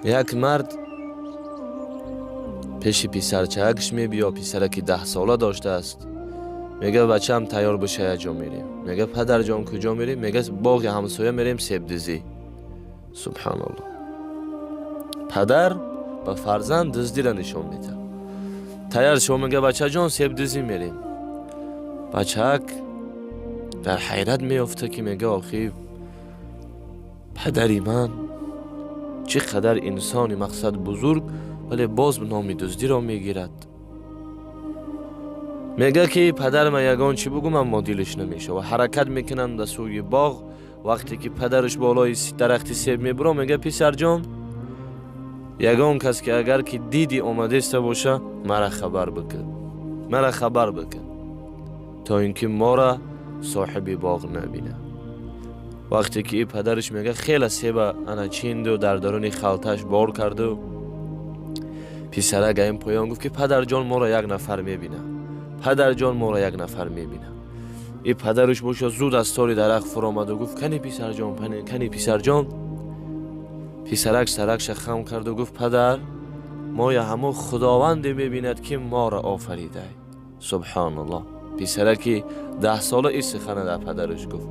Як мард пеши писарчаакш мебиё, писараки 10 сола доштааст. Мега: «Бачаам, тайёр боша, як ҷо мерем». Мега: «Падарҷон, куҷо мерем?» Мега: «Боғи ҳамсоя мерем, себдизӣ». Субҳаналлоҳ, падар ба фарзанд дуздира нишон медиҳад. Тайёр шо, мега: «Бачаҷон, себдизӣ мерем». Бачаак дар ҳайрат меёфта, ки мега: «Охи, падари ман чӣ қадар инсони мақсад бузург, вале боз номи дуздиро мегирад». Мега, ки падарма ягон чӣ бугум, аммо дилаш намешава. Ҳаракат мекунанд ба сӯи боғ. Вақте ки падараш болои дарахти себ мебуро, мега: «Писарҷон, ягон кас ки агар ки диди омадеста боша, мара хабар бикун, мара хабар бикун, то ин ки мора соҳиби боғ набина». Вақте ки и падараш мега, хела себа ана чинду дар даруни халташ бор карду, писарак ин поён гуфт, ки: «Падарҷон, моро як нафар мебина, падарҷон, моро як нафар мебина». И падараш боша зуд аз тори дарахт фуромаду гуфт: «Кани, писарҷон, кани, писарҷон?» Писарак саракша хам карду гуфт: «Падар, моя ҳамо Худованде мебинад, ки моро офаридай». Субҳоналлоҳ, писараки 10 сола ин сухана дар падараш гуфт.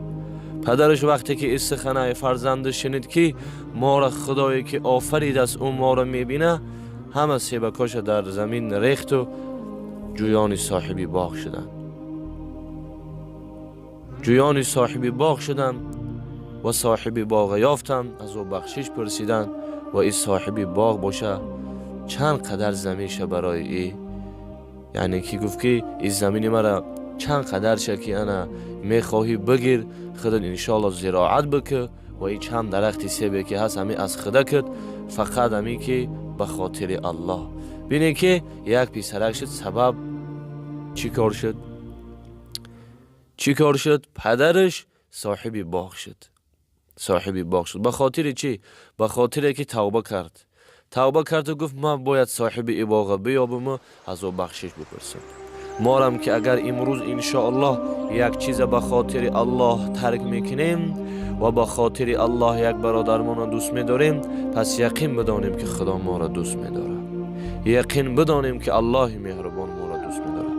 Падараш вақте ки ин суханаи фарзандаш шунид, ки моро Худое ки офаридааст, ӯ моро мебина, ҳама себакоша дар замин рехту ҷӯёни соҳиби боғ шуданд, ҷӯёни соҳиби боғ шуданд ва соҳиби боға ёфтанд, аз ӯ бахшиш пурсиданд. Ва ин соҳиби боғ боша чанд қадар заминша барои и, яъне ки гуфт, ки ин замини мара чанд қадарша ки ана мехоҳӣ, бигир, худат иншоалло зироат бикӣ ва ин чанд дарахти себе ки ҳаст, ҳамин аз худа кид, фақат ҳамин ки ба хотири Аллоҳ. Бинед, ки як писарак шуд сабаб. Чӣ кор шуд, чӣ кор шуд? Падараш соҳиби боғ шуд, соҳиби боғ шуд. Ба хотири чӣ? Ба хотире ки тавба кард, тавба карду гуфт: «Ман бояд соҳиби и боға биёбаму аз ӯ бахшиш бипурсам». Морам ки агар имрӯз иншоаллоҳ як чиза ба хотири Аллоҳ тарк мекунем ва ба хотири Аллоҳ як бародармонро дӯст медорем, пас яқин бидонем, ки Худо моро дӯст медорад, яқин бидонем, ки Аллоҳи меҳрубон моро дӯст медорад.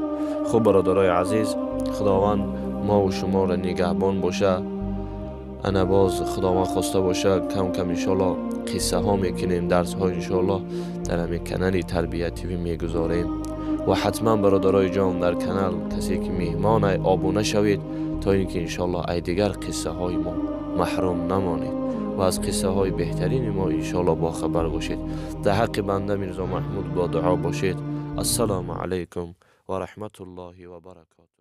Хуб, бародарои азиз, Худованд мову шуморо нигаҳбон боша. Ана боз, Худованд хоста боша, кам кам иншоалло қиссаҳо мекунем, дарсҳо иншоалло дар ҳамин канали Тарбия ТВ мегузорем. Ва ҳатман, бародарои ҷон, дар канал касе ки меҳмонай, обуна шавед, то ин ки иншоалло ай дигар қиссаҳои мо маҳрум намонед ва аз қиссаҳои беҳтарини мо иншоалло бохабар бошед. Дар ҳаққи банда Мирзо Маҳмуд бо дуо бошед. Ассалому алайкум ва раҳматуллоҳи ва баракоту.